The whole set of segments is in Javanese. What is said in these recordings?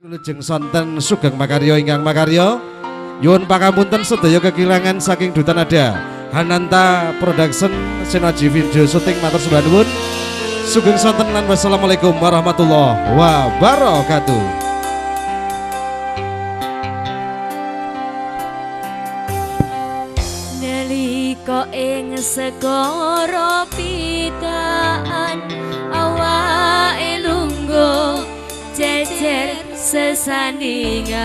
Wilujeng sonten sugeng makarya ingkang makarya. Nyuwun pangapunten sedaya kekirangan saking Duta Nada Hananta Production Senoji Video Shooting, matur sembah nuwun. Sugeng sonten lan wassalamualaikum warahmatullahi wabarakatuh. Nalika ing segara pitaan awake lungguh jejer sesandingan,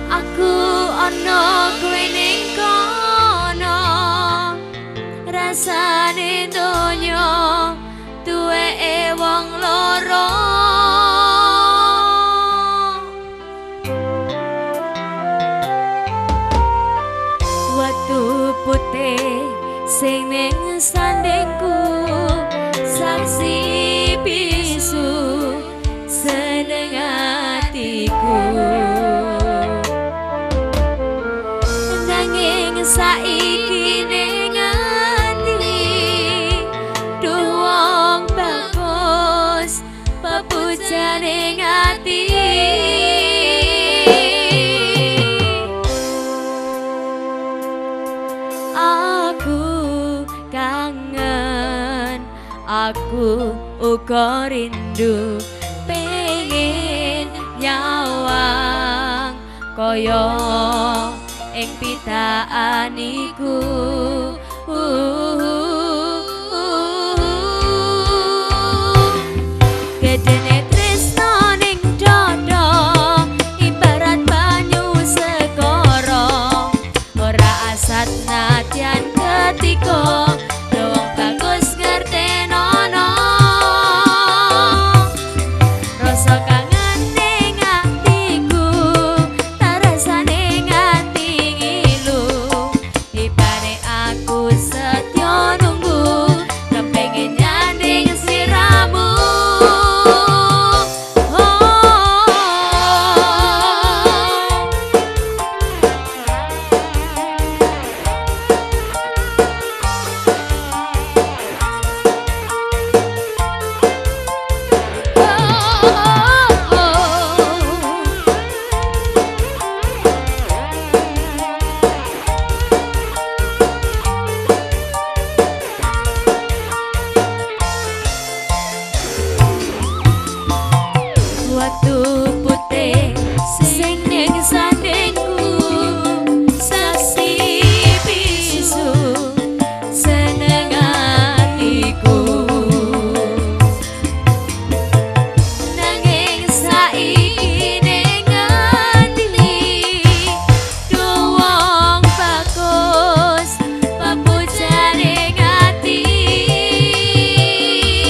aku ana kowe ning kono, rasane donya duweke wong loro. Watu putih sing ning sandingku saksi bisu seneng atiku, nanging saiki ning ati duh wong bagus pepujane ati. Aku kangen, aku uga rindu, pengen nyawang kaya ing pitaan iku. Gedene tresno ning dada ibarat banyu segara, ora asat nadyan ketika wong bagus ngertenono. Rasa kangen ning atiku tarasane nganti ngilu, ibare aku setya nunggu kepengin nyanding sliramu. Watu putih sing ning sandingku saksi bisu seneng atiku, nanging saiki ning ati duh wong bagus pepujane ati.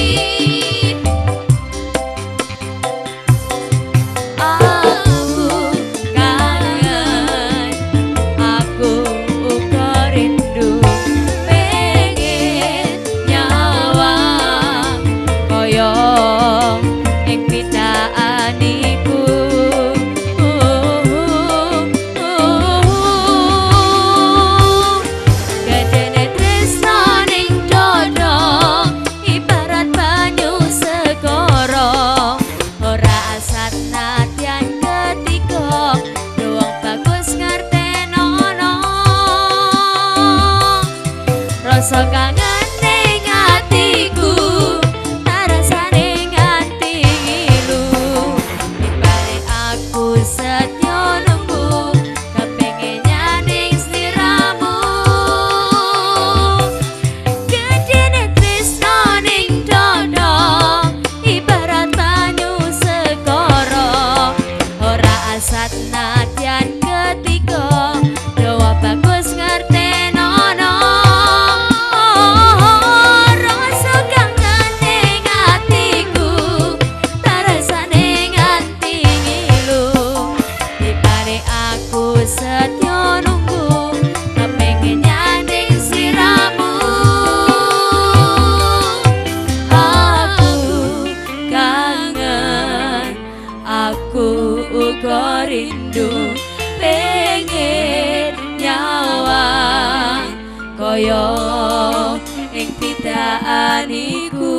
Aku kangen, aku uga rindu, pengen nyawang kaya ing pitaan iku. Gedene tresno ning dada ibarat banyu segara, ora asat nadyan ketika wong bagus ngertenono. Rasa kangen ning atiku tarasane nganti ngilu, ibare aku setya nunggu kepengin nyanding sliramu. Gedene tresno ning dada ibarat banyu segara, ora asat nadyan ketika doa bagus ngertenono. Rasa kangen ning atiku tarasane nganti ngilu, ibare aku setya nunggu kepengin nyanding sliramu. Aku kangen, aku uga rindu, pengen nyawang kaya ing pitaan iku.